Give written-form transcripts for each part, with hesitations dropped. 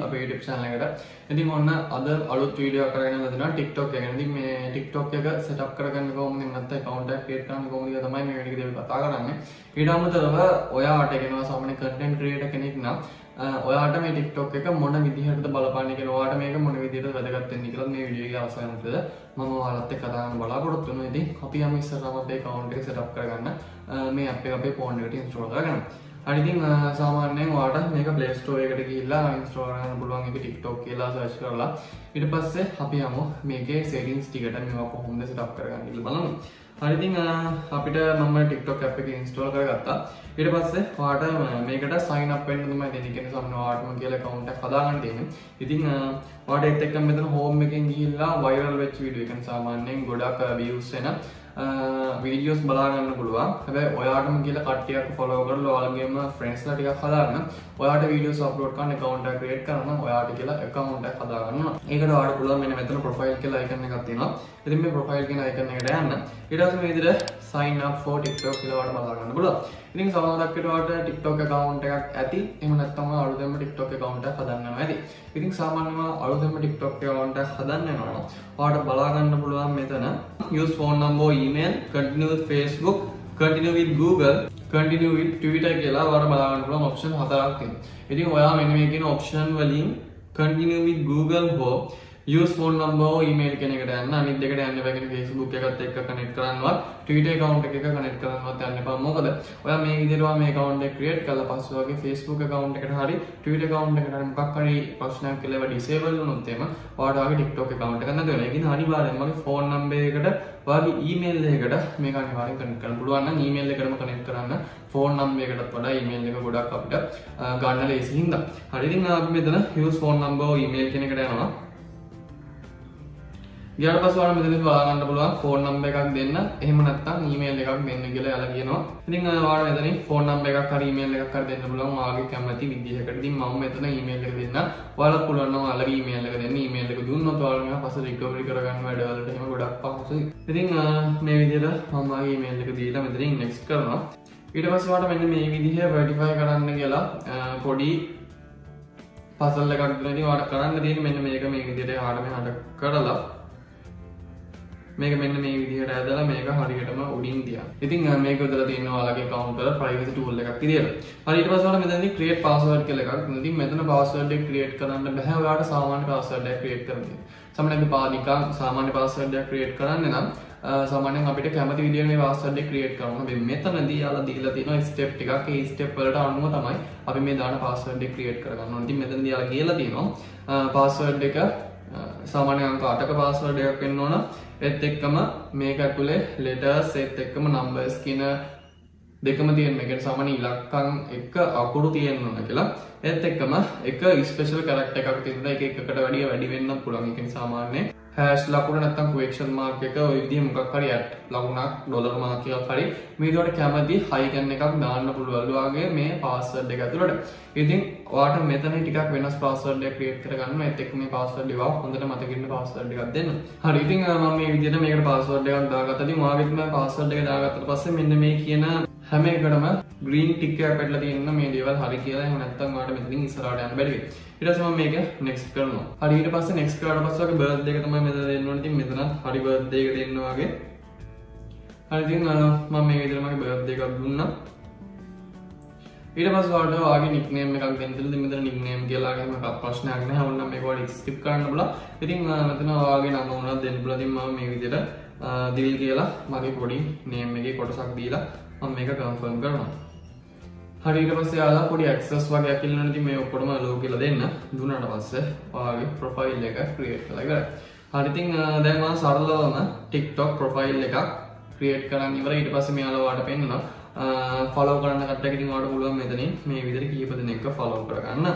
අපේ YouTube channel එකට. ඉතින් ඔන්න අද අලුත් වීඩියෝ එකක් අරගෙන ආවා TikTok එක ගැන. ඉතින් මේ TikTok එක සෙටප් කරගන්න කොහොමද, එහෙම නැත්නම් account එකක් ක්‍රියේට් කරන්න කොහොමද කියලා තමයි මේ වීඩියෝ එකේදී අපි කතා කරන්නේ. ඊට අමතරව ඔයාට කියනවා සාමාන්‍ය content creator කෙනෙක් නම් ඔයාට මේ TikTok එක මොන විදිහටද බලපාන්නේ කියලා, ඔයාට මේක මොන විදිහටද වැදගත් වෙන්නේ කියලා මේ වීඩියෝ එකේ අවසානයේදී මම ඔයාලත් එක්ක කතා කරන්න බලාපොරොත්තු වෙනවා. ඉතින් අපි යමු ඉස්සරහම අපේ account එක සෙටප් කරගන්න මේ ඇප් එක අපේ ෆෝන් එකට ඉන්ස්ටෝල් කරගන්න. හරි, ඉතින් සාමාන්‍යයෙන් ඔයාට මේක Play Store එකට ගිහිල්ලා ඉන්ස්ටෝල් කරගන්න පුළුවන්. ඒක TikTok කියලා සර්ච් කරලා ඊට පස්සේ අපි යමු මේකේ සෙටින්ග්ස් ටිකට මේවා කොහොමද සෙටප් කරගන්නේ කියලා බලමු. හරි, ඉතින් අපිට මම TikTok app එක ඉන්ස්ටෝල් කරගත්තා. ඊට පස්සේ ඔයාට මේකට sign up වෙන්න තමයි දෙන්නේ. ඒ කියන්නේ සාමාන්‍ය ඔයාටම කියලා account එකක් හදාගන්න තියෙන්නේ. ඉතින් ඔයාට ඒත් එක්කම මෙතන home එකෙන් ගිහිල්ලා viral වෙච්ච වීඩියෝ එක සාමාන්‍යයෙන් ගොඩක් views එන වීඩියෝස් බලා ගන්න පුළුවන්. හැබැයි ඔයාටම කියලා කට්ටියක් ෆලෝ කරලා ඔයාලගේම ෆ්‍රෙන්ඩ්ස්ලා ටිකක් හදාගන්න. ඔයාට වීඩියෝස් අප්ලෝඩ් කරන්න account එකක් ක්‍රියේට් කරන්න නම් ඔයාට කියලා account එකක් හදාගන්න ඕන. ඒකට ඔයාට පුළුවන් මෙන්න මෙතන ප්‍රොෆයිල් කියලා icon එකක් තියෙනවා. ඉතින් මේ ප්‍රොෆයිල් කියන icon එකට යන්න. ඊට පස්සේ මේ විදිහට sign up for TikTok කියලා ඔයාට බලා ගන්න පුළුවන්. ඉතින් සමහරක් විට ඔයාට TikTok account එකක් ඇති. එහෙම නැත්නම් ඔයා අලුතෙන්ම TikTok account එකක් හදන්න යනවා ඇති. ඉතින් සාමාන්‍යයෙන්ම අලුතෙන්ම TikTok account එකක් හදන්න යනවා නම් ඔයාට බලා ගන්න පුළුවන් මෙතන use phone number or email, continue with Facebook, continue with Google, continue with Twitter කියලා ඔයාලට බලා ගන්න පුළුවන් ඔප්ෂන් හතරක් තියෙනවා. ඉතින් ඔයා මෙන්න මේ කියන ඔප්ෂන් වලින් continue with Google හෝ use phone number or email කියන එකට යන්න. අනිත් දෙකට යන්න එපා. කියන්නේ Facebook එකත් එක්ක කනෙක්ට් කරන්නවත් Twitter account එක එක්ක කනෙක්ට් කරන්නවත් යන්න එපා. මොකද ඔයා මේ විදිහට ඔයා මේ account එක ක්‍රියේට් කරලා පස්සේ ඔයාගේ Facebook account එකට හරි Twitter account එකට හරි මොකක් හරි ප්‍රශ්නයක් කියලා ඒවා disable වුණොත් එහෙම ඔයාට ඔයාගේ TikTok account එක නැති වෙනවා. ඒකින් අනිවාර්යෙන්ම ඔයාගේ phone number එකට ඔයාගේ email එකට මේක අනිවාර්යෙන් කනෙක්ට් කරන්න පුළුවන් නම් email එකටම කනෙක්ට් කරන්න. ෆෝන් නම්බර් එකටත් වඩා email එක ගොඩක් අපිට ගන්න ලේසි හින්දා. හරි, ඉතින් අපි මෙතන use phone number or email කියන එකට යනවා. ගියාට පස්සේ ඔයාලා මෙතනදී බලා ගන්න පුළුවන් ෆෝන් නම්බර් එකක් දෙන්න, එහෙම නැත්නම් ඊමේල් එකක් දෙන්න කියලා එයාලා කියනවා. ඉතින් ඔයාලා මෙතනින් ෆෝන් නම්බර් එකක් හරි ඊමේල් එකක් හරි දෙන්න පුළුවන් ඔයාගේ කැමති විදිහකට. ඉතින් මම මෙතන ඊමේල් එක දෙන්න. ඔයාලා පුළුවන් නම් ඔයාලගේ ඊමේල් එක දෙන්න. ඊමේල් එක දුන්නොත් ඔයාලා මේවා පස්සේ රිකවරි කරගන්න වැඩවලට එහෙම ගොඩක් පහසුයි. ඉතින් මේ විදිහට මම මගේ ඊමේල් එක දීලා මෙතනින් නෙක්ස්ට් කරනවා. ඊට පස්සේ ඔයාලට මෙන්න මේ විදිහ වෙරිෆයි කරන්න කියලා පොඩි පසල් එකක් දෙනවා. ඉතින් ඔයාලට කරන්න තියෙන්නේ මෙන්න මේක මේ විදිහට එහාට මෙහාට කරලා මේක මෙන්න මේ විදිහට ඇදලා මේක හරියටම උඩින් තියන්න. ඉතින් මේක යොදලා තියෙනවා ඔයාලගේ account වල privacy tool එකක් විදියට. හරි, ඊට පස්සේ ඔයාලා මෙතනදී create password කියලා එකක්. ඉතින් මෙතන password එක create කරන්න බෑ. ඔයාලට සාමාන්‍ය password එකක් create කරන්න තියෙනවා. සාමාන්‍යයෙන් අපි නිකන් සාමාන්‍ය password එකක් create කරන්න නම් සාමාන්‍යයෙන් අපිට කැමති විදියට මේ password එක create කරන්න. හැබැයි මෙතනදී යාලා දීලා තියෙනවා step ටිකක්. ඒ step වලට අනුව තමයි අපි මේ දාන password එක create කරගන්න ඕනේ. ඉතින් මෙතනදී යාලා කියලා තියෙනවා password එක සාමාන්‍ය අංක 8ක password එකක් වෙන්න ඕන. ඒත් එක්කම මේක ඇතුලේ letters ඒත් එක්කම numbers කියන දෙකම තියෙන. ඒ කියන්නේ සාමාන්‍ය ඉලක්කම් එක්ක අකුරු තියෙන්න ඕන කියලා. ඒත් එක්කම එක ස්පෙෂල් කැරක්ටර් එකක් තියෙනවා. ඒක එකකට වැඩිය වැඩි වෙන්නත් පුළුවන්. ඒ කියන්නේ සාමාන්‍ය හැෂ් ලකුණ නැත්නම් ක්වෙස්චන් මාර්ක් එක ඔය විදිහ මොකක් හරි ඇට් ලකුණක් ඩොලර් මාර්ක් එකක් හරි මේ විදිහට කැමති හයිකන් එකක් දාන්න පුළුවන් ඔයාගේ මේ පාස්වර්ඩ් එක ඇතුළට. ඉතින් ඔයාට මෙතන ටිකක් වෙනස් පාස්වර්ඩ් එකක් ක්‍රියේට් කරගන්න. ඒත් එක්ක මේ පාස්වර්ඩ් එක හොඳට මතක ඉන්න පාස්වර්ඩ් එකක් දෙන්න. හරි, ඉතින් මම මේ විදිහට මේකට පාස්වර්ඩ් එකක් දාගත්තා. ඉතින් ඔයාගෙත් මේ පාස්වර්ඩ් එක දාගත්තට පස්සේ මෙන්න මේ කියන හැම එකටම ග්‍රීන් ටික් එකක් වැටලා තියෙන මේ දේවල් හරි කියලා. එහෙම නැත්නම් ඔයාලට මෙතනින් ඉස්සරහට යන්න බැරි වෙයි. ඊට පස්සේ මම මේක නෙක්ස්ට් කරනවා. හරි, ඊට පස්සේ නෙක්ස්ට් කරාට පස්සේ ඔයාගේ බර්ත්ඩේ එක තමයි මෙතන දෙන්න ඕනේ. ඉතින් මෙතනත් හරි බර්ත්ඩේ එක දෙන්න වගේ. හරි, ඉතින් මම මේ විදිහට මගේ බර්ත්ඩේ එකක් දුන්නා. ඊට පස්සේ ඔයාලට ඔයාගේ නික්නේම් එකක් දෙන්න තියෙනවා. ඉතින් මෙතන නික්නේම් කියලා එහෙම එකක් ප්‍රශ්නයක් නැහැ. ඕනනම් මේක ඔයාලට ස්කිප් කරන්න පුළුවන්. ඉතින් මෙතන ඔයාගේ නම වුණත් දෙන්න පුළුවන්. ඉතින් මම මේ විදිහට දිල් කියලා මගේ පොඩි නේම් එකේ කොටසක් දීලා මම මේක කන්ෆර්ම් කරනවා. හරි, ඊට පස්සේ ඔයාලා පොඩි ඇක්සස් වගේක් ඉල්ලනවා. ඉතින් මේ ඔක්කොටම ලෝ කියලා දෙන්න. දුන්නාට පස්සේ ඔයාගේ ප්‍රොෆයිල් එක ක්‍රියේට් කරලා ඉවරයි. හරි, ඉතින් දැන් මම සරලවම TikTok profile එකක් ක්‍රියේට් කරන් ඉවරයි. ඊට පස්සේ මෙයාලා ඔයාලට පෙන්නනවා ෆලෝ කරන්න කට්ටියක්. ඉතින් ඔයාලට පුළුවන් මෙතනින් මේ විදිහට කීප දෙනෙක්ව ෆලෝ කරගන්න.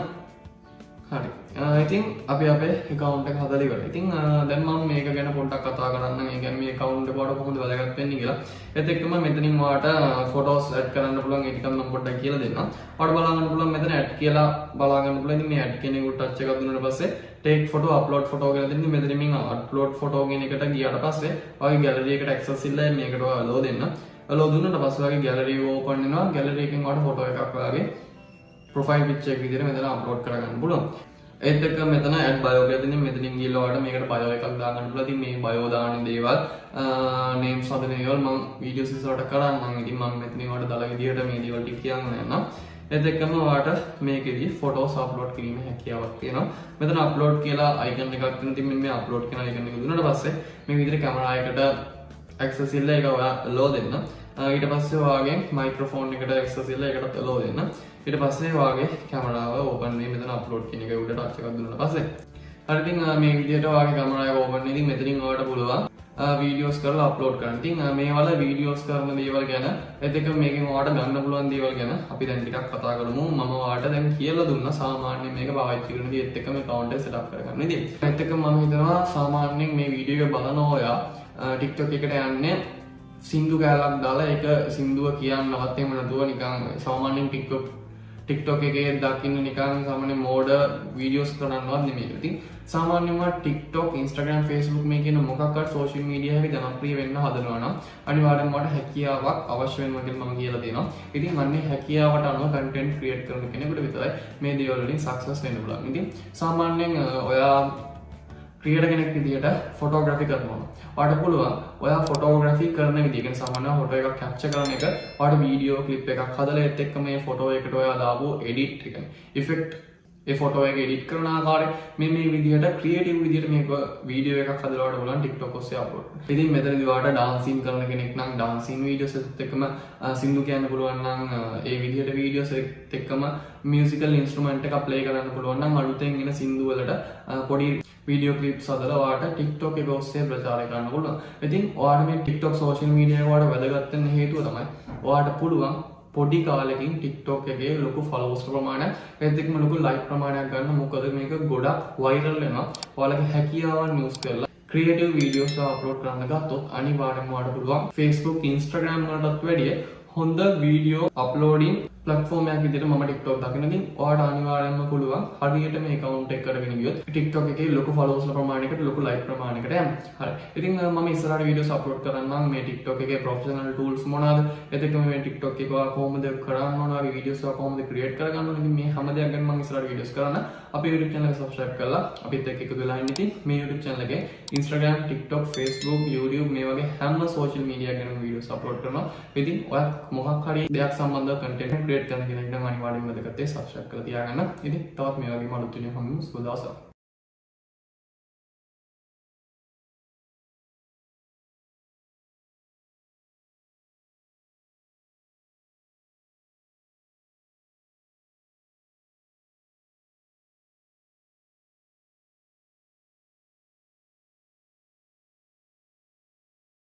හරි, ඉතින් අපි අපේ account එක හදලා ඉවරයි. ඉතින් දැන් මම මේක ගැන පොඩ්ඩක් කතා කරන්නම්. ඒ කියන්නේ මේ account එක ඔයාලට කොහොමද වැදගත් වෙන්නේ කියලා. ඒත් එක්කම මෙතනින් ඔයාලට ෆොටෝස් ඇඩ් කරන්න පුළුවන්. ඒ ටිකක් මම පොඩ්ඩක් කියලා දෙන්නම්. ඔයාලට බලා ගන්න පුළුවන් මෙතන ඇඩ් කියලා බලා ගන්න පුළුවන්. ඉතින් මේ ඇඩ් කියන එක ටච් එකක් දුන්නාට පස්සේ ටේක් ෆොටෝ අප්ලෝඩ් ෆොටෝ කියලා දෙන්නේ. මෙතනින් මම අප්ලෝඩ් ෆොටෝ කියන එකට ගියාට පස්සේ ඔයාගේ ගැලරි එකට ඇක්සස් ඉල්ලයි මේකට ඔයා අලෝ දෙන්න. අලෝ දුන්නාට පස්සේ ඔයාගේ ගැලරි එක ඕපන් වෙනවා. ගැලරි එකෙන් ඔයාලට ෆොටෝ එකක් ඔයාගේ ප්‍රොෆයිල් පික්චර් එක විදිහට මෙතන අප්ලෝඩ් කරගන්න පුළුවන්. ඒත් එක්ක මෙතන ඇඩ් බයෝ කියලා තියෙනවා. මෙතනින් ගිහලා ඔයාලට මේකට බයෝ එකක් දාගන්න පුළුවන්. ඉතින් මේ බයෝ දාන දේවල් නේම්ස් හදන දේවල් මම වීඩියෝස් ඉස්සරහට කරන්නම්. ඉතින් මම මෙතනින් ඔයාලට දල විදිහට මේ දේවල් ටික කියන්න යනවා. ඒත් එක්කම ඔයාලට මේකෙදි ෆොටෝස් අප්ලෝඩ් කිරීමේ හැකියාවක් තියෙනවා. මෙතන අප්ලෝඩ් කියලා අයිකන් එකක් තියෙනවා. ඉතින් මෙන්න මේ අප්ලෝඩ් කියන අයිකන් එක දුන්නාට පස්සේ මේ විදිහට කැමරා එකට ඇක්සස් ඉල්ල ඒක ඔයා ලෝ දෙන්න. ඊට පස්සේ ඔයාගේ මයික්‍රොෆෝන් එකට ඇක්සස් ඉල්ල ඒකටත් ලෝ දෙන්න. ඊට පස්සේ ඔයාගේ කැමරාව ඕපන් වෙයි මෙතන අප්ලෝඩ් කියන එක උඩ ටච් එකක් දුන්නාට පස්සේ. හරි, ඉතින් මේ විදිහට ඔයාගේ කැමරා එක ඕපන් වෙයි. ඉතින් මෙතනින් ඔයාලට පුළුවන් වීඩියෝස් කරලා අප්ලෝඩ් කරන්න. ඉතින් මේ වල වීඩියෝස් කරන දේවල් ගැන ඒත් එක්ක මේකෙන් ඔයාලට ගන්න පුළුවන් දේවල් ගැන අපි දැන් ටිකක් කතා කරමු. මම ඔයාලට දැන් කියලා දුන්නා සාමාන්‍යයෙන් මේක පාවිච්චි කරන විදිහ ඒත් එක්ක මේ account එක සෙටප් කරගන්න විදිහ. ඒත් එක්ක මම හිතනවා සාමාන්‍යයෙන් මේ වීඩියෝ එක බලන ඔයා TikTok එකට යන්නේ සින්දු කෑල්ලක් දාලා ඒක සින්දුව කියන්නවත් එහෙම නැතුව නිකන් සාමාන්‍යයෙන් TikTok එකේ දකින්න නිකන් සාමාන්‍ය මෝඩ වීඩියෝස් කරන්නවත් නෙමෙයි. ඉතින් සාමාන්‍යයෙන්ම TikTok, Instagram, Facebook මේ කියන මොකක් හරි සෝෂල් මීඩියා එකේ ජනප්‍රිය වෙන්න හදනවා නම් අනිවාර්යෙන්ම ඔයාලට හැකියාවක් අවශ්‍ය වෙනවා කියලා මම කියලා දෙනවා. ඉතින් අන්නේ හැකියාවට අනුව කන්ටෙන්ට් ක්‍රියේට් කරන කෙනෙකුට විතරයි මේ දේවල් වලින් සක්සස් වෙන්න පුළුවන්. ඉතින් සාමාන්‍යයෙන් ඔයා ක්‍රියේටර් කෙනෙක් විදියට ෆොටෝග්‍රැෆි කරනවා. ඔයාට පුළුවන් ඔයා ෆොටෝග්‍රැෆි කරන විදිය, කියන්නේ සාමාන්‍යව ෆොටෝ එකක් කැප්චර් කරන එක ඔයාට වීඩියෝ ක්ලිප් එකක් හදලා ඒත් එක්ක මේ ෆොටෝ එකට ඔයා දාපු එඩිට් එක, ඉෆෙක්ට්, ඒ ෆොටෝ එක එඩිට් කරන ආකාරය මේ මේ විදියට ක්‍රියේටිව් විදියට මේක වීඩියෝ එකක් හදලා ඔයාලට පුළුවන් TikTok ඔස්සේ අප්ලෝඩ් කරන්න. ඉතින් මෙතනදී ඔයාලට ඩාන්සින් කරන කෙනෙක් නම් ඩාන්සින් වීඩියෝස් එකත් එක්කම සින්දු කියන්න පුළුවන් නම් ඒ විදියට වීඩියෝස් එකත් එක්කම මියුසිකල් ඉන්ස්ට්‍රුමන්ට් එකක් ප්ලේ කරන්න පුළුවන් නම් අලුතෙන් එන සින්දු වලට පොඩි වීඩියෝ ක්ලිප්ස් හදලා ඔයාලට TikTok එක ඔස්සේ ප්‍රචාරය කරන්න පුළුවන්. ඉතින් ඔයාලට මේ TikTok social media එක ඔයාලට වැදගත් වෙන හේතුව තමයි ඔයාලට පුළුවන් පොඩි කාලෙකින් TikTok එකේ ලොකු ෆලෝවර්ස් ප්‍රමාණයක් ඒත් එක්කම ලොකු ලයික් ප්‍රමාණයක් ගන්න. මොකද මේක ගොඩක් වෛරල් වෙනවා. ඔයාලගේ හැකියාවන් යූස් කරලා ක්‍රියේටිව් වීඩියෝස් අප්ලෝඩ් කරන්න ගත්තොත් අනිවාර්යෙන්ම ඔයාලට පුළුවන් Facebook, Instagram වලටත් වැඩිය හොඳ වීඩියෝ අප්ලෝඩින් ප්ලැට්ෆෝම් එකක් විදිහට මම TikTok දකින. ඉතින් ඔයාලට අනිවාර්යෙන්ම පුළුවන් හරියට මේ account එක කරගෙන ගියොත් TikTok එකේ ලොකු ෆලෝවර්ස් ප්‍රමාණයකට ලොකු ලයික් ප්‍රමාණයකට යන්න. හරි. ඉතින් මම ඉස්සරහට වීඩියෝස් අප්ලෝඩ් කරන්නම් මේ TikTok එකේ ප්‍රොෆෙෂනල් ටූල්ස් මොනවාද? ඒත් එක්කම මේ TikTok එක ඔයා කොහොමද කරන්න ඕන? ඔයාගේ වීඩියෝස් ඔයා කොහොමද ක්‍රියේට් කරගන්න ඕන? ඉතින් මේ හැම දෙයක් ගැන මම ඉස්සරහට වීඩියෝස් කරන්න. අපේ YouTube channel එක subscribe කරලා අපිත් එක්ක එකතු වෙලා ඉන්න. ඉතින් මේ YouTube channel එකේ Instagram, TikTok, Facebook, YouTube මේ වගේ හැම social media ගැනම වීඩියෝස් අප්ලෝඩ් කරනවා. ඉතින් ඔයා මොකක් හරි දෙයක් සම්බන්ධව කන්ටෙන්ට් ක්‍රියේට් කරන කෙනෙක් නම් අනිවාර්යෙන්ම වැදගත් ඒ subscribe කරලා තියාගන්න. ඉතින් තවත් මේ වගේම අලුත් වීඩියෝ හමුවෙමු. සුබ දවසක්.